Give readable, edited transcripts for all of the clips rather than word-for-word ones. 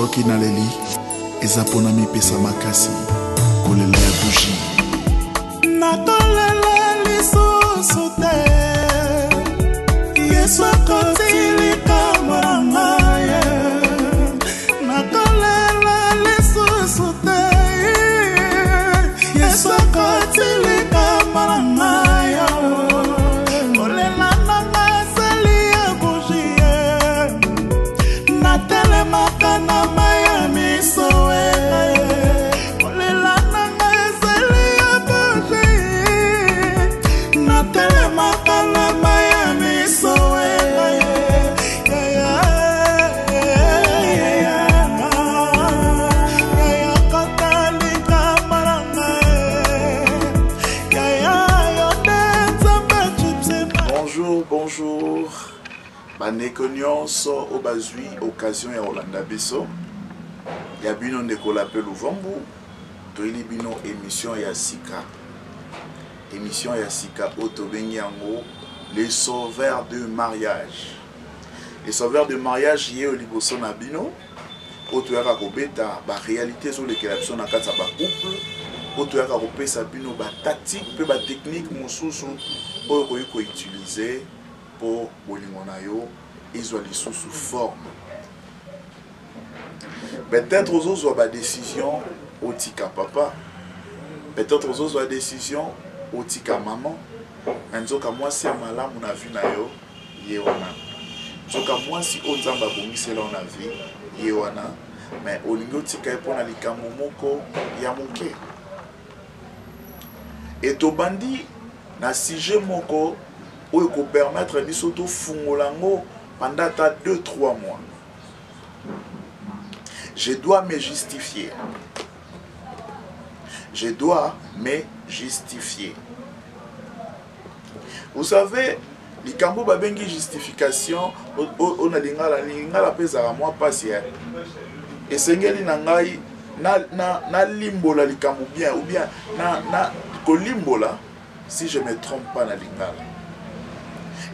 Soki naleli eza mpo na mipesa makasi kolela ya bougie. Nakolela lisusu te, Yesu akoti likambo na ngai. Nakolela lisusu te, Yesu akoti likambo na ngai. Kolela na ngai ezali ya bougie, natelemaka na mai ya miso. Kolela na ngai ezali ya bougie, natelemaka na mai ya miso. Bonjour, bonjour bandeko nyonso oyo bazwi occasion ya kolanda biso. Ya bino ndeko Lape Luvambu, toyeli bino émission ya sika, émission ya sika oyo tobengi yango Les Sauveurs de Mariage. Les Sauveurs de Mariage, ye oyo liboso na bino, oyo toyaka kobeta baréalité ezolekela biso na kati ya bacouple, oyo toyaka kopesa bino batactique mpe batechnique mosusu oyo okoki koutilize mpo bolingo na yo ezwa lisusu forme. Peut-être ozozwa badécision otika papa, peut-être ozozwa décision otika mama, na nzoka mwasi ya malamu na vie na yo ye wana, nzoka mwasi oyo Nzambe abongisela yo na vie ye wana, mais olingi otika ye mpona likambo moko ya moke. E tobandi na sujet moko oyo ekopermettre biso tofungola yango pendant ata 2 3 mois. Je dois me justifier. Je dois me justifier. Vous savez, likambo babengi justification oyo na lingala, lingala mpe ezalaka mwa mpasi. Esengeli na ngai nalimbola likambo bien, ou bien na kolimbola, si je me trompe pas na lingala.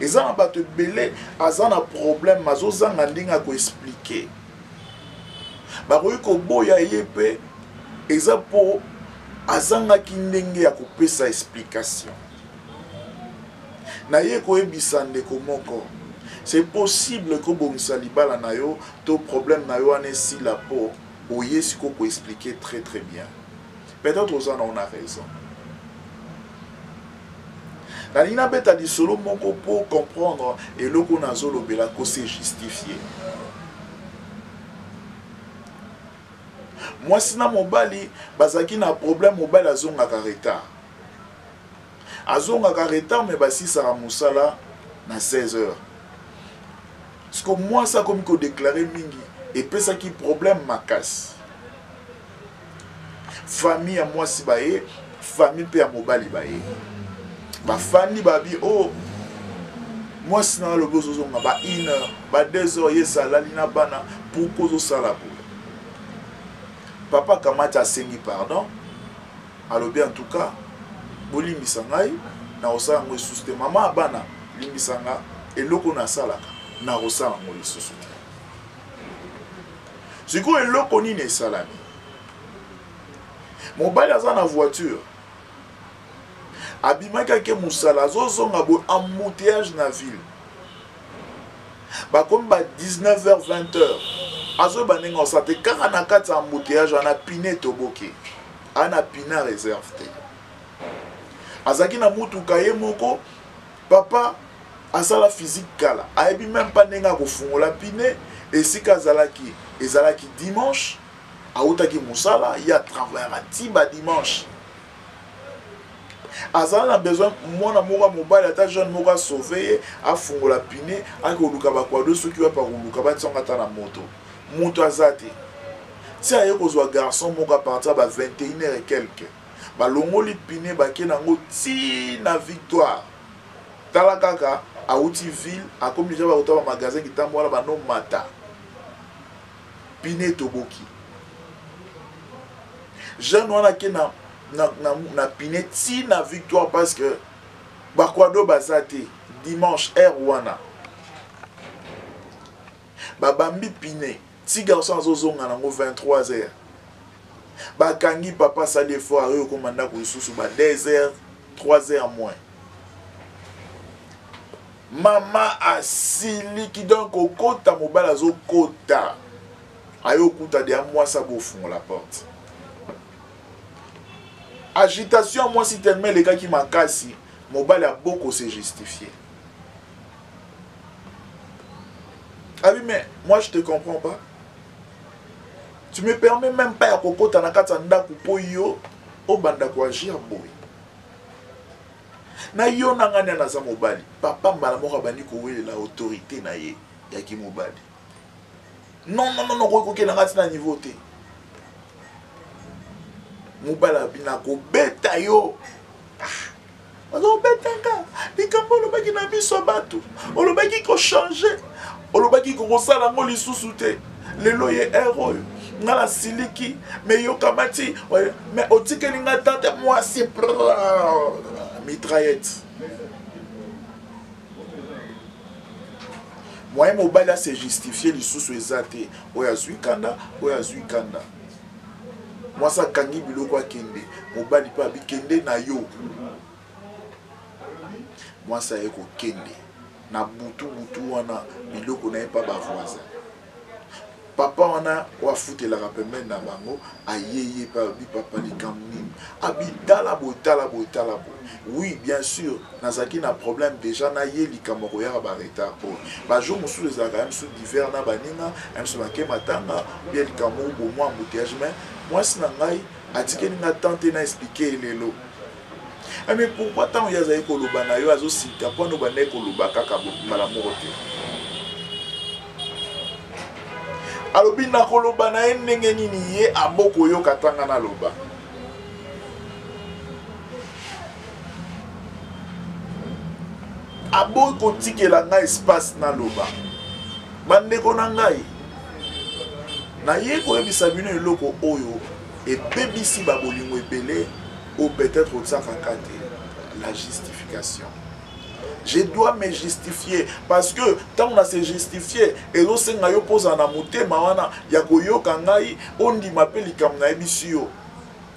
Eza na bato ebele aza na problème, azozanga ndenge ya koexpliquer. Bakoki koboya ye mpe eza mpo azangaki ndenge ya kopesa explication. Naye koyebisa ndeko moko, c'est possible kobongisa libala na yo to problème na yo wana esila mpo oye sikoyo koexpliquer très très bien. Peut-être oza na ona raison. Nalingi nabeta lisolo moko mpo comprendre eloko nazolobela, kose justifier. Mwasi na mobali bazalaki na problème. Mobali azongaka retard, azongaka retard, me basisaka mosala na 16 heures. Siko mwasi akomi kodéclarer mingi, epesaki problème makasi. Famille ya mwasi baye, famille mpe ya mobali baye, bafandi, babi: o oh, mwasi na alobi ozozonga ba 1 heure, ba 2 heures, ye esalali na bana, pourquoi ozosala boye? Papa kamati, asengi pardon, alobi: en tout cas bolimbisa ngai, nakosala yango lisusu te. Mama ya bana, limbisa nga, eloko nasalaka nakosala yango lisusu te. Sikoyo eloko nini esalami? Mobali aza na voiture, abimaki ake mosala, azozonga boye, embouteillage na ville, bakomi ba 19 h 20 h, azoyeba ndenge osala te. Kaka na kati ya embouteillage wana, pneu etoboki. Aa na pneu réserve te, azalaki na mutuka ye moko. Papa asala physique kala, ayebi même pas ndenge akofungola pneu. Esika azalaki, ezalaki dimanche, awutaki mosala, ye atravaillaka ti ba dimanche. Azala na besoin mwana moko ya mobali, ata jeune moko, asauve ye, afungola pneu, akoluka bakwado soki wapi, akoluka batiango ata na moto. Moto aza te. Ti aye kozwa garçon moko à partir ya ba 21 heures et quelque, balongoli pneu, bake nango ti na Victoire. Tala kaka, awuti ville, akomi deja bakota bamagasin kitambo wana, banomata, pneu etoboki. Jeune wana ake na pneu ti na Victoire, parce que bakwado baza te dimanche heure wana. Babambi pneu. Ti garçon azozonga nango 23 heures. Bakangi papa asali effort aye okoma ndako lisusu ba 2 heures 3 heures moins. Mama asiliki donc kokota mobali azokota aye okuta deya mwasi abofungola porte. Agitation ya mwasi tellement elekaki makasi, mobali aboko se justifier. Abi mais moi je te comprends pas. Tu me permets même pas ya kokota na kati ya ndako mpo yo obanda koagir boye. Na yo na ngai nde naza mobali. Papa mbala moko abandi kowelela autorité na ye ya kimobali. Non non non okoki kokenda ngai ti na niveau te. Mobali abi nakobeta yo. Ah. Ozobetaka likambo olobaki na miso ya bato, olobaki kochange, olobaki kokosala yango lisusu te. Lelo ye heure oyo nga nasiliki me yokamati me otikeli nga tante mwasi mitraillette. Moyen mobali ase justifie lisusu eza te, oyo azwi kanda, oyo azwi kanda. Mwasi akangi biloko akende, mobali mpe abikende na yo. Mwasi aye kokende na butu butu wana biloko na ye mpa ba voisin. Papa wana oyo afutelaka pembeni na bango aye ye mpe alobi papa likambo nini? Abi tala boye tala boye tala boye. Oui bien sûr nazalaki na problème déjà na ye likambo koyaka ba retard oyo. Ba jour mosusu ezalaka ya mosusu divers na baninga, ya mosusu bake matanga bien likambo moko boye mwa embouteillage mais mwasi na ngai atikeli nga temps te na expliquer ye lelo. Ah, mais pourquoi ntango ye azali koloba na yo azosilika mpo wana obandaki koloba kaka mbala moko te? Alobi nakoloba na ye ndenge nini ye abokoyoka ntanga naloba. Aboyi kotikela ngai espace naloba. Bandeko na ngai, naye koyebisa bino eloko oyo ebebisi babolingo ebele oyo peut-être otiaka ka te, la justification. Je dois me justifier parce que ntango na se justifier ezosenga yo mpo ozala na motema wana ya koyoka ngai, ondima mpe likambo nayebisi yo.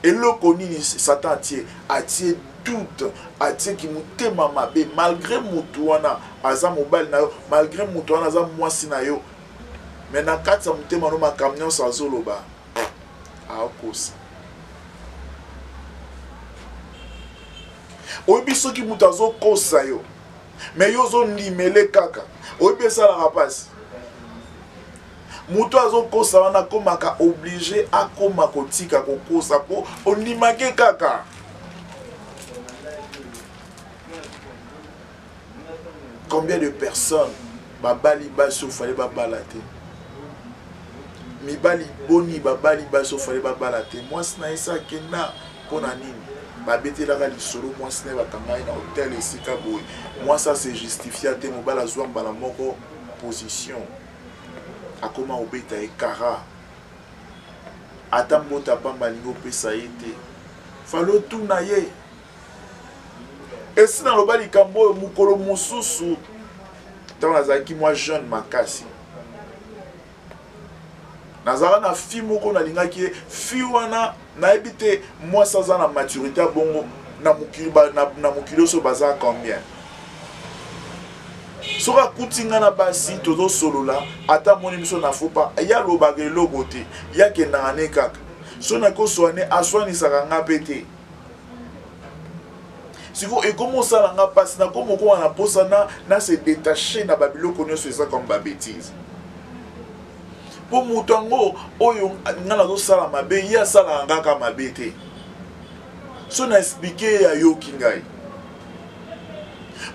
Eloko nini Satan atie? Atie doute, atie kimotema mabe malgré motu wana aza mobali na yo, malgré motu wana aza mwasi na yo, mais na kati ya motema no makambo nyonso azoloba akosa. Oyebi soki moto azokosa yo mais yo ozondimele kaka, oyebi esalaka mpasi. Moto azokosa wana akomaka oblige akoma kotika kokosa mpo ondimake kaka. Combien de personnes babali basi ofale babala te? Mibali boni babali basi ofale babala te? Mwasi na ye sa akenda mpo na nini? Babetelaka lisolo mwasi na ye bakanga ye na hotel esika boye, mwasi ase justifia te, mobali azwa mbala moko position akoma kobeta ye kara, ata mbota pamba alingi opesa ye te, falo otuna ye. Esi naloba likambo oyo mokolo mosusu ntango nazalaki mwa jeune makasi, nazalaka na fille moko nalingaki ye. Fille wana nayebi te mwasi aza na maturité ya bongo na mokili ba, na, na mokili oyo baza combien. Soki akuti nga na basi tozosolola, ata amoni biso na fopa, ye alobaka eloko te, ye akendaka ne kaka. Soki nakoswa ne aswanisaka nga mpe te. Sikoyo ekomi osala nga mpasi, nakomi okoma na mposa na se détacher na babiloko nyonso eza comme ba bêtise. Mpo moto yango oyo nga nazosala mabe, ye asalaka nga kaka mabe te. So na explike ye, ayoki ngai.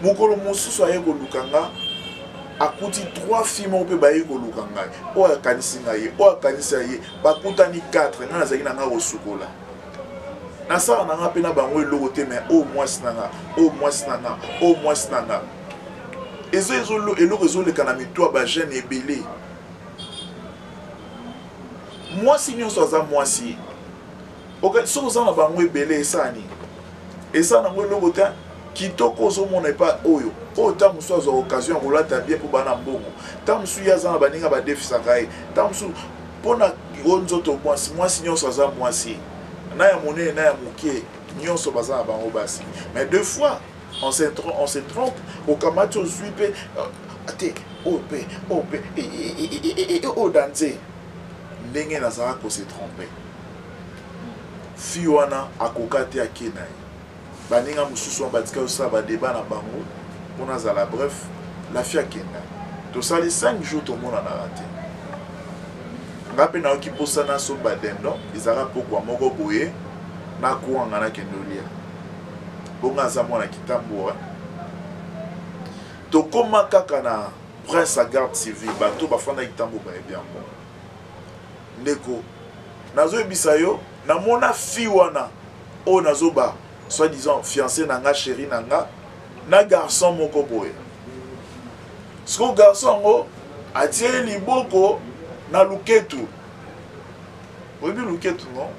Mokolo mosusu aye koluka nga, akuti 3 filles moko mpe baye koluka ngai. Oyo akanisi ngai ye, oyo akanisi ye, bakutani 4, ngai nazalaki na ngai kosukola. Nasala na nga mpe na bango eloko te, mais oyo mwasi na nga, oyo mwasi na nga, oyo mwasi na nga. Ezo eloko ezoleka na mitu ya ba jeune ebele. Mwasi nyonso aza mwasi. Ok, soki oza na bango ebele esala nini? Esala nango eloko te. Kitoko ozomona epa oyo. Oyo ntango mosusu azwa occasion ya kolata bien mpo bana mbongo. Ntango mosusu ye aza na baninga badefisaka ye. Ntango mosusu mpo na oyo nzoto mwasi, mwasi nyonso aza mwasi. Na ya monene na ya moke, nyonso baza na bango basi. Mais deux fois, on se, on se trompe, okamati ozwi mpe euh, te oyo mpe oyo mpe oyo danze. Ndenge nazalaka ko se tromper. Fille wana akoka te ake na ye. Baninga mosusu wana batika kosala ba debat na bango mpo nazala bref, la fille akenda. Tosali 5 jours tomonanaka te. Nga mpe nayoki mposa nasomba dindon, ezalaka pokwa moko boye, nakwanga nakende olia. Bongo aza mwana kitambo. Tokoma kaka na Prince ya garde civile, bato bafandaki ntango bayebi yango. Ndeko, nazoyebisa yo, namona fille wana oyo nazoba soit disant fiancé na nga, chéri na nga, na garçon moko boye. Siko garçon yango atie liboko na luketu. Oyebi luketu non?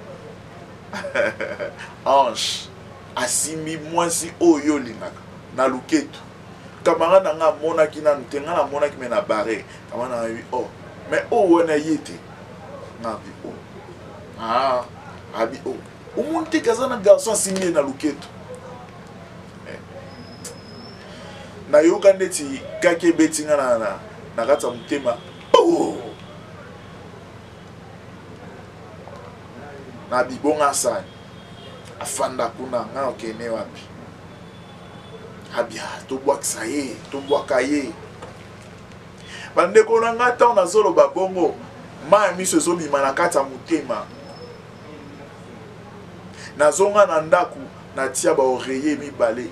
Ange asimbi mwasi oyo olingaka na luketu. Camarade na nga amonaki nanu te, nga namonaki me na barre. Camarade na nga oh, mais oyo wana ye te. Nga abi oh. Ah, abi oh. Omoni te kaza na garçon asimbi ye na luketu. Eh. Nayoka ndeti kaki ebeti nga na, na, na kati ya motema. Oh! Na bibonga sani. Afanda kuna nga okende wapi? Abia tobwakisa ye, tobwaka ye. Bandeko na nga ntango nazoloba bongo, mai ya miso ezobima na kati ya motema. Nazonga na ndako, natia ba oreiller mibale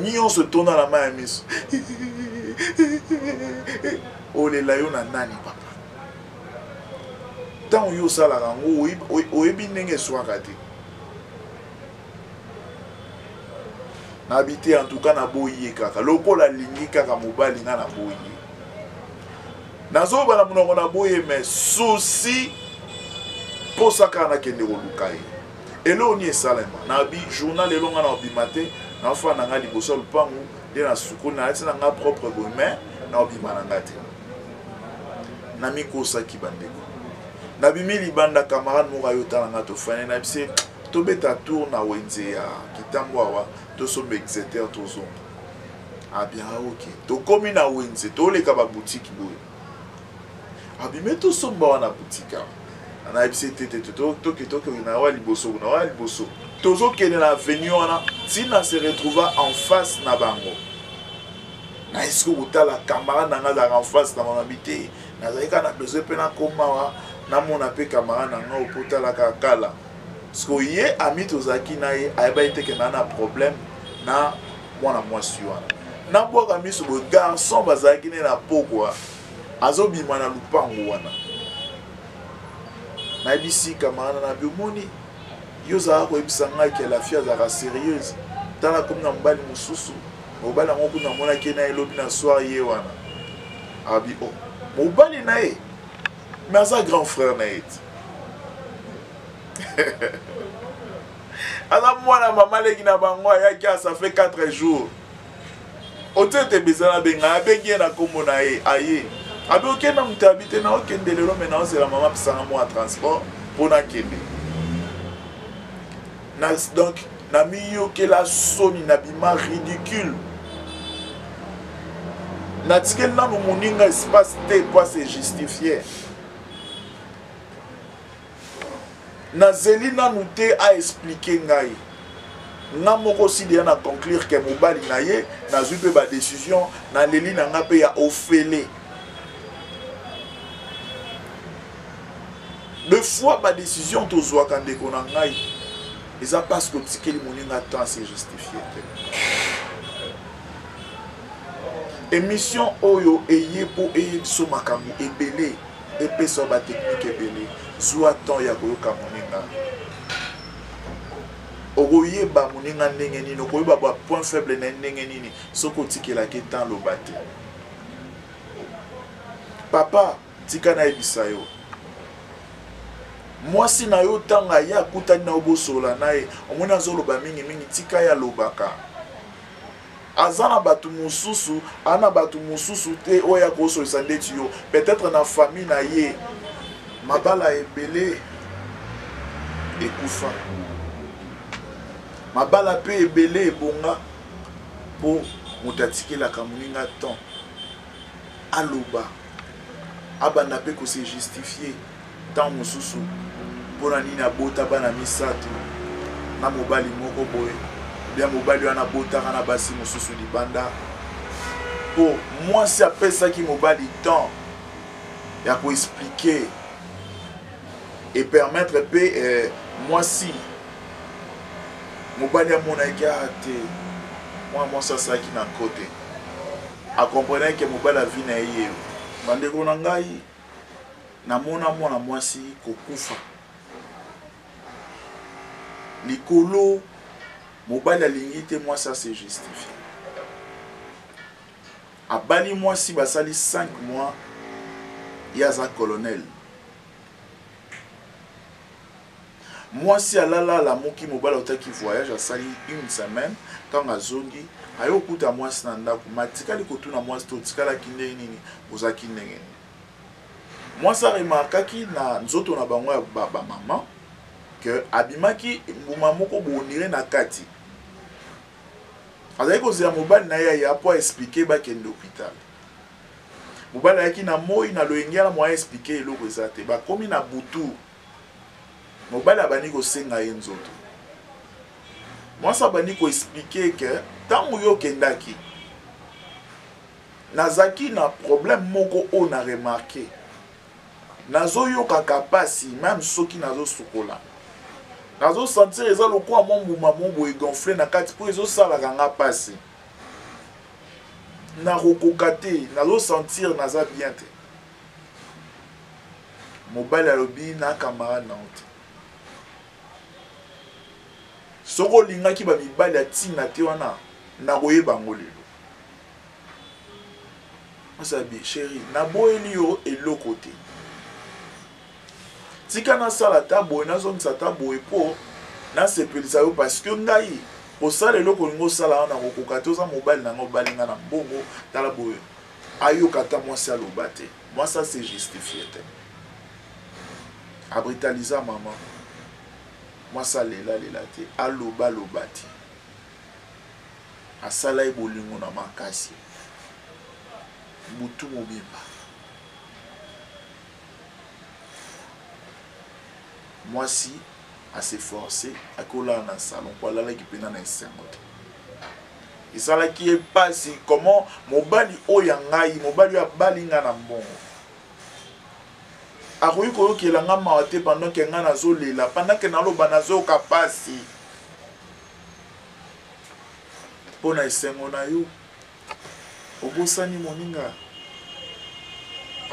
nyonso etonda na mai ya miso. Olela yo na nani papa? Ntango yo osalaka yango oyebi ndenge eswaka te. Nabi te, en tout cas naboyi ye kaka lokola alingi kaka mobali nga naboyi ye. Nazoloba na monoko naboyi ye, mais souci mposa kaka nakende koluka ye. Eloko nini esalema? Nabi journal lelo nga na obima te, nafanda na nga liboso ya lupangu nde nasukoli, nalati na nga propre boye, mais na obima na nga te. Namikosaki bandeko. Nabimi libanda, camarade moko ayo tala nga tofandi na bise tobeta tour na wenze ya Kitambo awa tosomba Exeter tozonga. Ah bien, ah, ok. Tokomi na wenze, toleka ba boutique boye. Abime tosomba wana boutique awa. Nayebisi te te toke toke na wa liboso na wa liboso. Tozokende na avenue wana tina se retrouva en face na bango. Na esiko kotala camarade na nga azalaka en face na bango na bite. Nazalaki kaka na besoin mpe nakoma wa namona mpe camarade na nga opo otalaka kala. Siko ye ami tozalaki na ye ayebaki te ke na na problème na mwana mwasi wana. Nabwaka miso boye garçon bazalaki ne na pokwa azobima na lupango wana. Nayebisi camarade na bi omoni yo ozalaka koyebisa ngai ke la fille azalaka sérieuse, tala komi na mobali mosusu, mobali yango kuna amonaki ye na elobi na soir ye wana. Abi oh, mobali na ye mais aza grand frère na ye ti. Aza mwana mama leki na bango ayaki ça fait 4 jours. Otete bezala benga abengi ye na kombo na ye aye. Abi okenda moto abi te na okende lelo mais naozela mama apesanga mwa transport mpo nakende. Na, donc namiyokela soni, nabima ridicule. Natikeli nanu moninga espace te po ase justifier. Nazeli nanu te a expliquer ngai. Nga moko si deja na conclure ke mobali na ye, nazwi pe ba décision, naleli na nga pe ya ofele. De fois ba décision tozwaka ndeko na ngai eza parce que otikeli moninga temps se justifier te. Émission oyo eye po eyebiso makambo ebele, epesa ba technique ebele. Zwa temps ya koyoka moninga. Okoyeba moninga ndenge nini, okoyeba ba point faible na ye ndenge nini soki otikelaki temps loba te. Papa, tika nayebisa yo, mwasi na yo ntango aye akutani na yo bosola na ye, omoni azoloba mingi mingi, tika ye alobaka. Aza na bato mosusu, aza na bato mosusu te oyo akosolisa ndeti yo. Peut-être na famille na ye mabala ebele ekufa, mabala mpe ebele ebonga, mpo moto atikelaka moninga temps aloba, abanda mpe kose justifier ntango mosusu mpo na nini abota bana misato na mobali moko boye, bia mobali wana abotaka na basi mosusu libanda, mpo mwasi apesaki mobali temps ya koexplike et permettre mpe eh, mwasi mobali amonaki a te mwana mwasi asalaki na nko te, akomprenaki ke mobali avi na ye ye. Bandeko na ngai, namona mwana mwasi kokufa likolo mobali alingi te mwasi ase justifie. Abali mwasi, basali 5 mois, ye aza colonel. Mwasi alala, alamuki, mobali autaki voyage, asali une semaine. Ntango azongi, aye kokuta mwasi na ndako, matikali kotuna mwasi te: otikalaki ndenge nini, ozalaki ndenge nini? Mwasi aremarkaki na nzoto na bango ya bamama ke abimaki mbuma moko bonire na kati. Azalaki kozela mobali na ye aya mpo aexplike, bakende hôpital. Mobali ayaki na moi na loyenge wana, mwa explike eloko eza te. Bakomi na butu, mobali abandi kosenga ye nzoto. Mwasi abandi koexplike ke ntango yo okendaki, nazalaki na problème moko oyo na remarke, nazoyokaka mpasi, meme soki nazosukola, nazosentir eza lokola mwa mbuma mo boye gonfle na kati, mpo ezosalaka nga mpasi, nakokoka te, nazosentir naza bien te. Mobali alobi na camarade na yo te, soki olingaki bamibali ya ntina te wana, nakoyeba yango lelo. Asabi: chéri, naboyeli yo eloko te, tika nasala ata boye, nazongisa ata boye mpo nasepelisa yo, parce que ngai kosala eloko olingi osala wana nakokoka te, oza mobali na ngai, obali ngai na mbongo. Tala boye. Ayoka ata mwasi aloba te, mwasi ase justifie te, abrutaliza mama. Mwasi alelalela te, alobaloba te, asala ye bolingo na makasi butu mobimba. Mwasi ase force akolala na salon mpo alalaki mpena na esengo te, esalaki ye mpasi. Comment mobali oyo ya ngai, mobali oyo abali ngai na mbongo, akoki koyokela ngai mawa te pendant ke ngai nazolela, pendant ke naloba nazoyoka mpasi mpo na esengo na yo, obosani moninga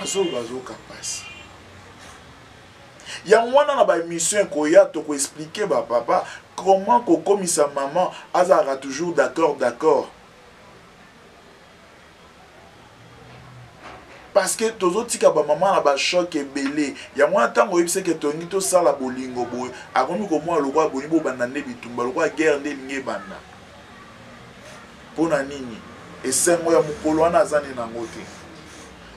azoloba azoyoka mpasi? Yango wana na baémission ekoya, tokoexplike bapapa comment kokomisa mama azalaka toujours d'accord, d'accord, parce que tozotika bamama na bachoc ebele. Yango wana ntango oyebisi eke tolingi tosala bolingo boye, akomi komona lokola bolingi bobanda nde bitumba, lokola guerre nde elingi ebanda. Mpo na nini? Esengo ya mokolo wana aza nde nango te.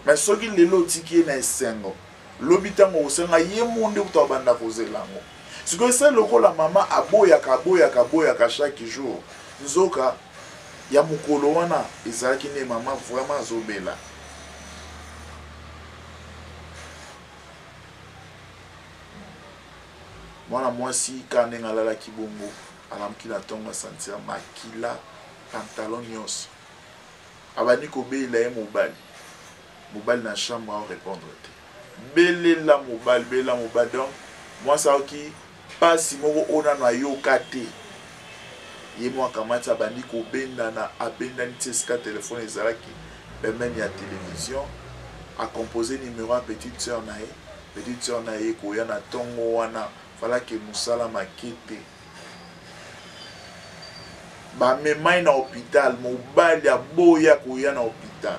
Mais soki lelo otiki ye na esengo, lobi ntango okosenga ye mo nde kuta abanda kozela yango. Sikoyo esali lokola mama aboyaka, aboyaka, aboyaka chaque jour, nzoka ya mokolo wana ezalaki nde mama vraiment azobela. Mwana mwasi kaka ndenge alalaki bongo, alamuki na ntongo, asentir makila pantalon nyonso. Abandi kobelela ye mobali. Mobali na chambre aorépondre te. Belela mobali, belela mobali. Donc mwasi ayoki mpasi moko oyo nano ayoka te. Ye mo akamati, abandi kobendana, abendani ti esika telefone ezalaki pembeni ya télévision, acompose numéro ya petite sœur na ye. Petite sœur na ye koya na ntongo wana, falaki mosala makete. Bamemai na hôpital, mobali aboya koya na hôpital.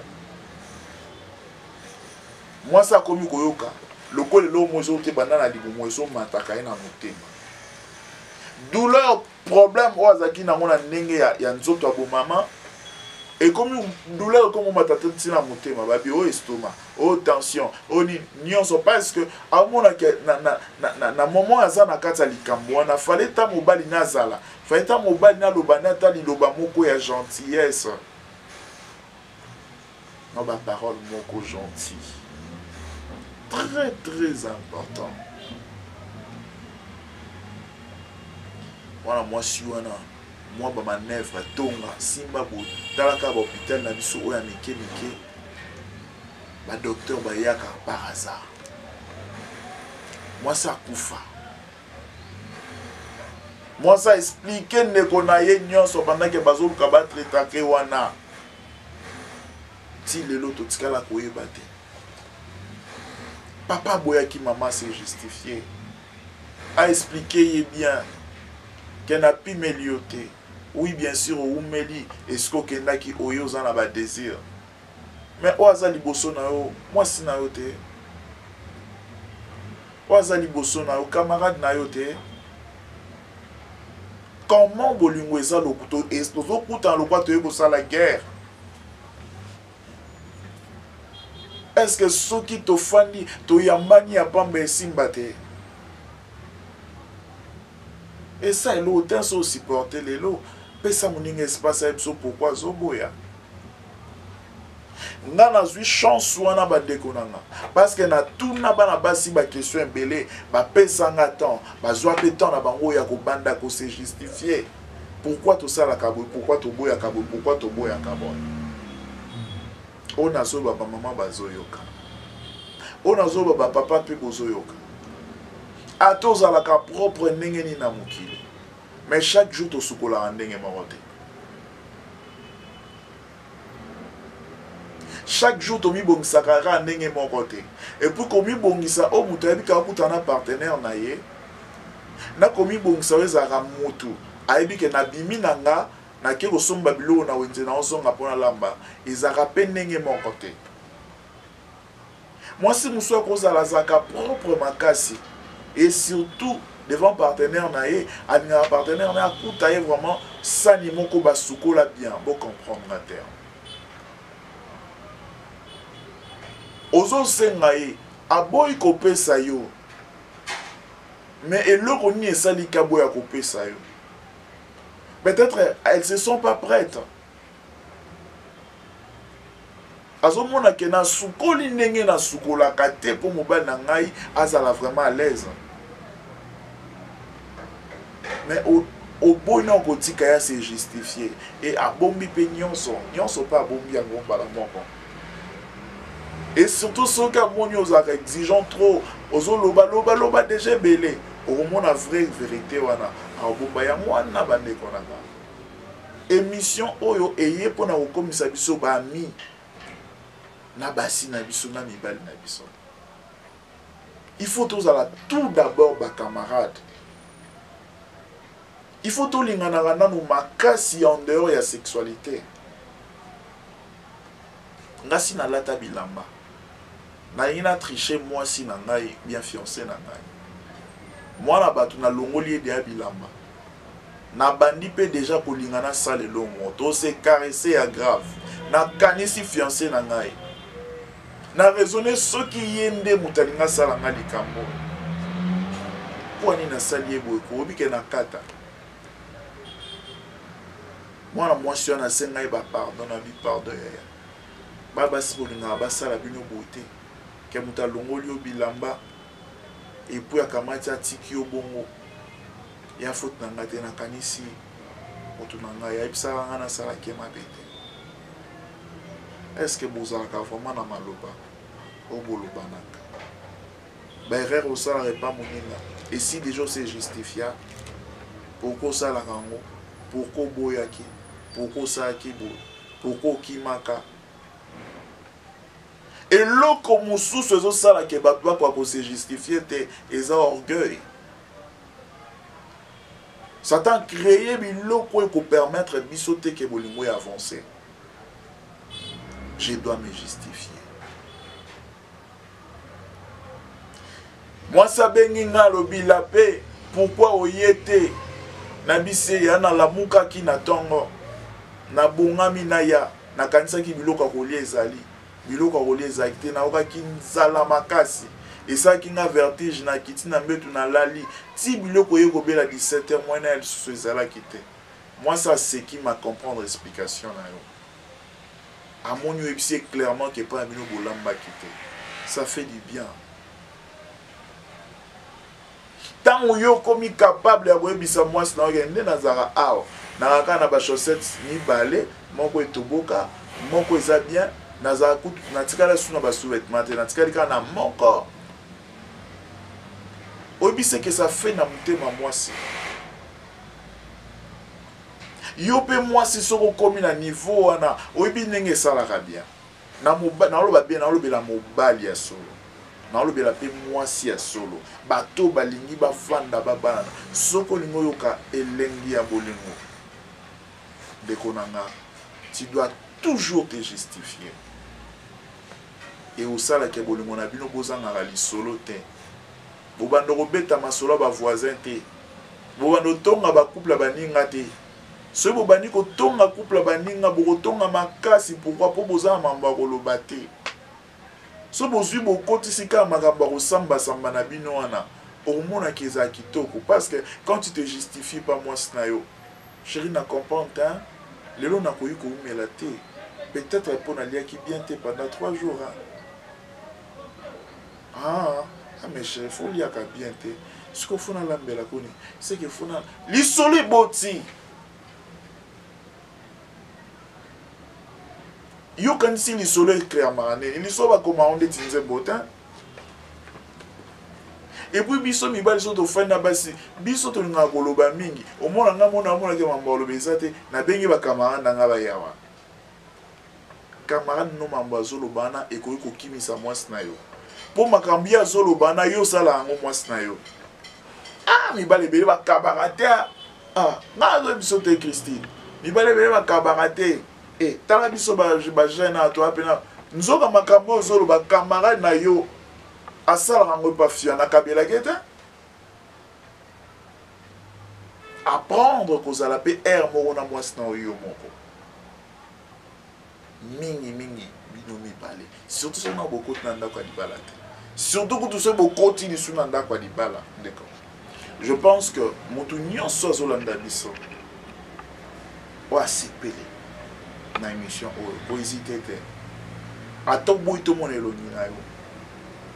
Mwasi akomi koyoka lokola eloko moko ezote banda na libumu, ezomataka ye na motema, douleur, problème oyo azalaki nango na ndenge ya nzoto ya bomama. Ekomi douleur ekomi omata te ntina motema, babi oyo estomac, oyo tension, oyo nini nyonso, parce que amona ke na, na, na, na, na moment aza na kati ya likambo wana, fallait ta mobali nazala, fallait ta mobali naloba na ata liloba moko ya gentillesse, na ba parole moko gentil, très très important. Wana mwasi wana mwa ba manœuvre tonga simba boye, tala kaka ba hôpital na biso oyo ya mike mike, ba docteur bayaka par hasard, mwasi akufa, mwasi aexplike ndeko na ye nyonso bandaki bazoluka batraitake wana, ti lelo totikala koyeba te. Papa aboyaki mama se justifier, aexplike ye bien ke napimeli yo te. Oui, bien sûr owumeli esika okendaki, oyo oza na badésir, mais oyo aza liboso na yo mwasi na yo te, oyo aza liboso na yo camarade na yo te. Comment bolingo eza tozokutana lokwa toye kosala guerre? Est-ce que soki tofandi toyambani ya pamba esimba te? Esa eloko te so osupporte lelo, pesa moninga espace ayebi so pourquoi azoboya. Nga nazwi chance wana, bandeko na nga, parce que natuna bana basi baquestion ebele, bapesa nga temps, bazwa mpe temps na bango ya kobanda kose justifier pourquoi tosalaka boye, pourquoi toboyaka boye, pourquoi toboyaka boye. Oyo nazoba bamama bazoyoka, oyo nazoba bapapa mpe bozoyoka. Ata ozalaka propre ndenge nini na mokili, mais chaque jour tosukolaka ndenge moko te, chaque jour tomibongisaka kaka ndenge moko te. Et puis komibongisa oyo moto ayebi kaka kutana na partenaire na ye na komibongisa oyo ezalaka motu ayebi ke nabimi na nga, nake kosomba biloko na wenze, na ozonga mpo nalamba, ezalaka mpe ndenge moko te. Mwasi mosusu akozala azalaka propre makasi, et surtout devant partenaire na ye, alingaka partenaire na ye akuta ye vraiment sani moko basukola bien. Bocomprendre terme, ozosenga ye, aboyi kopesa yo, mais eloko nini esaliki aboya kopesa yo? Peut-être elles se sont pas prêtes. Azomona ke nasukoli ndenge nasukolaka te mpo mobali na ngai azala vraiment à l'aise, mais oboyi na okotika ya se justifier, e abombi mpe nyonso nyonso mpe abombi yango mbala moko. Et surtout soki amoni ozalaka exigeant trop, ozoloba loba loba déjà ebele, okomona vraie vérité wana akobomba yango wana. Bandeko na nga, émission oyo eye mpona kokomisa biso baami na basi na biso na mibali na biso. Il faut tozala tout d'abord bacamarade, il faut tolinganaka nanu makasi en dehors ya sexualité. Nga si nalata bilamba, nalingi na triche mwasi na ngai, bien fiancé na ngai, mwana bato, nalongoli ye deya bilamba, nabandi mpe deja kolinga nasala elongo, tose caresse ya grave, nakanisi fiancé na ngai, na raisonne soki ye nde moto alingi asala ngai likambo, mpo nini nasali ye boye? Koyobi ke na kata mwana mwasi wana asenga ye bapardon na bipardon. Yaya, ba basi bolingaka basala bino boye te, ke moto alongoli yo bilamba et puis akamati atiki yo bongo, ya faute na ngai te. Nakanisi moto na ngai ayebisaka ngai nasalaki ye mabe te. Est ce que bozalaka vraiment na maloba oyo bolobanaka? Baerreur osalaka epa moninga, esi déjà ose justifia pourquoi osalaka yango, pourquoi oboyaki, pourquoi osalaki boye, pourquoi okimaka. Eloko mosusu ezosalaka bato bakoka kose justifie te eza orgueil. Satan créé biloko oyo ekopermettre biso te ke bolingo ya avancer. Je dois me justifier. Mwasi abengi nga, alobi la paix, pourquoi oye te? Na bise ya nalamukaki na ntongo, nabongami naya. Nakanisaki biloko ya kolia ezali. Biloko ya kolia ezalaki te. Nayokaki nzala makasi. Esalaki nga vertige, nakiti na mbetu nalali. Ti biloko eye kobela 17 heures, moyen naya lisusu ezalaki te. Mwasi aseki ma comprendre explication na yo. Amoni oyebisi ye clairement que epai na bino bolambaki te. Ça fait du bien. Ntango yo okomi capable ya koyebisa mwasi na yo ke nde nazalaka awa, nazalaka kaka na ba chaussettes mibale, moko etoboka, moko eza bien, nazala kutu natikala lisusu na ba sous-vêtements te, natikali kaka na moko. Oyebi ce que ça fait na motema mwasi. Yo mpe mwasi soki okomi na niveau wana, oyebi ndenge esalaka bien. Na moba, naoloba bien, naolobela mobali ya solo, naolobela mpe mwasi ya solo, bato balingi bafanda babalana. Soki olingi oyoka elengi ya bolingo, ndeko na nga, tu dois toujours te justifier. E osalaka bolingo na bino bozangaka lisolo te, bobanda kobeta masolo ya ba voisin te, bobanda kotonga ba couple ya baninga te. Soki bobandi kotonga couple ya baninga, bokotonga makasi. Pourquoi? Po boza na mambo ya koloba te. Soki bozwi bokotisi kaka makambo ya kosambasamba na bino wana, okomonaka ezala kitoko. Parce que quand tu te justifies pas mwasi na yo, chérie na comprendre te, hein? Lelo nakoki koumela te, peut-être po naliaki bien te pendant 3 jours, hein? Ah, ah, mais chérie, faut liaka bien te. Sikoyo faut nalambela koni, c'est que faut na lisolo eboti. Yokanisi lisolo ecréamaka ndeni, lisolo bakomaka ndeti nzembo te. Et puis biso mibali so tofandi na basi, biso tolingaka koloba mingi. Omona nga mona amonaki mambo aloba eza te, nabengi ba camarade na nga bayawa. Camarade no mambo azoloba wana ekoki kokimisa mwasi na yo. Po makambo ye azoloba wana yo osala yango mwasi na yo. Ah, mibali ebele bakabaka te. Ah, nga azoyebi biso te Christine. Mibali ebele bakabaka te. Eh, tala biso ba jeune awa toya pena. Nzoka makambo oyo ozoloba camarade na yo asalaka yango epa fia nakabelaki te. Apprendre kozala pe air moko na mwasi na yo moko. Mingi mingi bino mibale, surtout soki na bokoti na ndako ya libala te, surtout kutu soki bokoti lisu na ndako ya libala. Ndeko, je pense que motu nyonso azolanda biso oyo asepeli na émission oyo, kohésite te, ata oboyi tomona elongi na yo,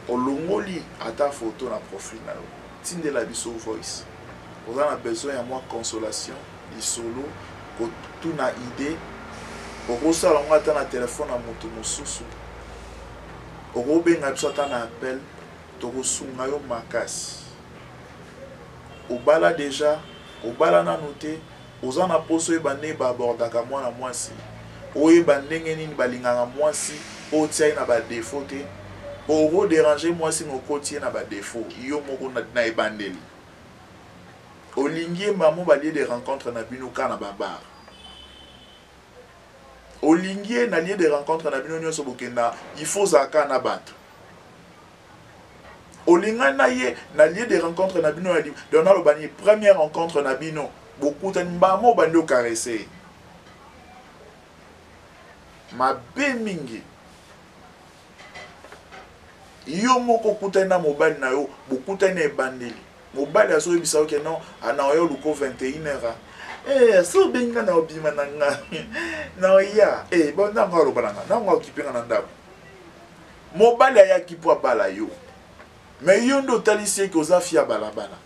olongoli ata photo na profil na yo, tindela biso voice. Oza na besoin ya mwa consolation, lisolo, kotuna idée, okosala yango ata na telefone ya moto mosusu, okobenga biso ata na appel, tokosunga yo makasi. Obala deja, obala nanu te, oza na poso oyeba ndenge baabordaka mwana mwasi, oyeba ndenge nini balingaka mwasi po otia ye na ba défaut te, po okoderange mwasi me okoti ye na ba défaut yo moko na ebandeli. Olingi ye mamo ba lieu de rencontre na bino ka na ba bar. Olingi ye na lieu de rencontre na bino nyonso bokenda, il faut ozala kaka na bato. Olingani na ye na lieu de rencontre na bino ya li, donc naloba nini, première rencontre na bino bokutani mbamo obandi okarese ye. Mabe mingi. Yo moko okutani na mobali na yo, bokutani na ebandeli. Mobali azoyebisa yo ke non, ana oyo luko 21 heures. Eh, so obengi nga na obima na nga. Na oya. Eh, bon ndango aloba na nga, ndango okipe nga na ndako. Mobali ayaki po abala yo. Mais yo nde otalisi ye ke oza fia balabala.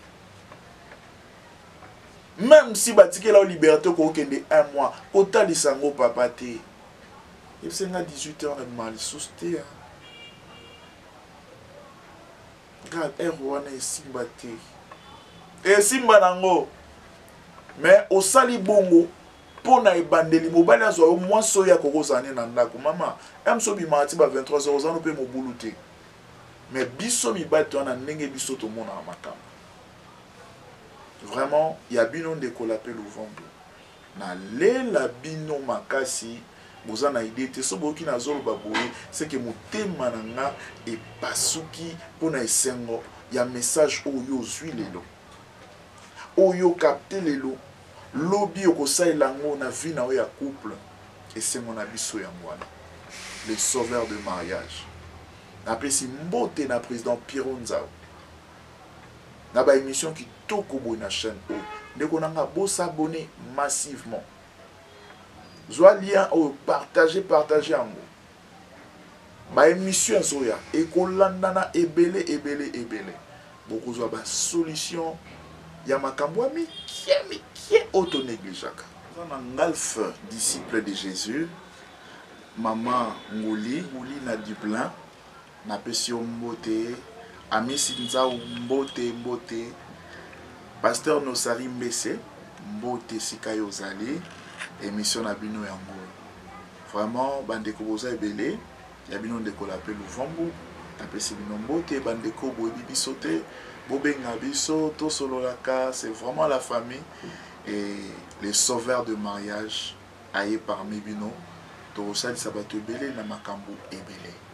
Même si batikela yo liberté okokende un mois, kotalisa yango papa te. Yebisa nga 18 heures na bima lisusu te. Hein. Grave heure wana esimba te. Esimba nango. Mais osali bongo mpo na ebandeli mobali azwa yo mwasi oyo akoki kozala ne na ndako. Mama, m so bimaka ti ba 23 heures oza no mpe mobulu te. Mais biso mibali toza na ndenge biso tomonaka makambo. Vraiment ya bino ndeko la pe Luvambu. Nalela bino makasi, boza na idée te. So boyoki nazoloba boye, c'est que motema na nga epasuki mpo na esengo ya message oyo ozwi lelo, oyo capte lelo, lobi okosalela yango na vie na yo ya couple. Esengo na biso yango wana. Le sauveur de mariage. Napesi mbote na président Pierrot Nzau. Na ba émission kitoko boye na chaîne oyo. Ndeko na nga bo s'abonner massivement. Zwa lien oyo partager partager yango. Ba émission ezoya ekolandana ebele ebele ebele. Bokozwa ba solution ya makambo ya mikie mikie oyo to negligeaka. Toza na Ngalf disciple de Jesus, mama Nguli, Nguli na Dublin, napesi yo mbote, Amisi Nzau mbote mbote, Pasteur Nosari Mbese mbote esika yo ozali, emission na bino yango vraiment bandeko boza ebele ya bino ndeko la pe Luvambu napesi bino mbote bandeko boyebi biso te bobenga biso tosololaka c'est vraiment la famille et les sauveurs de mariage aye parmi bino tokosalisa bato ebele na makambo ebele.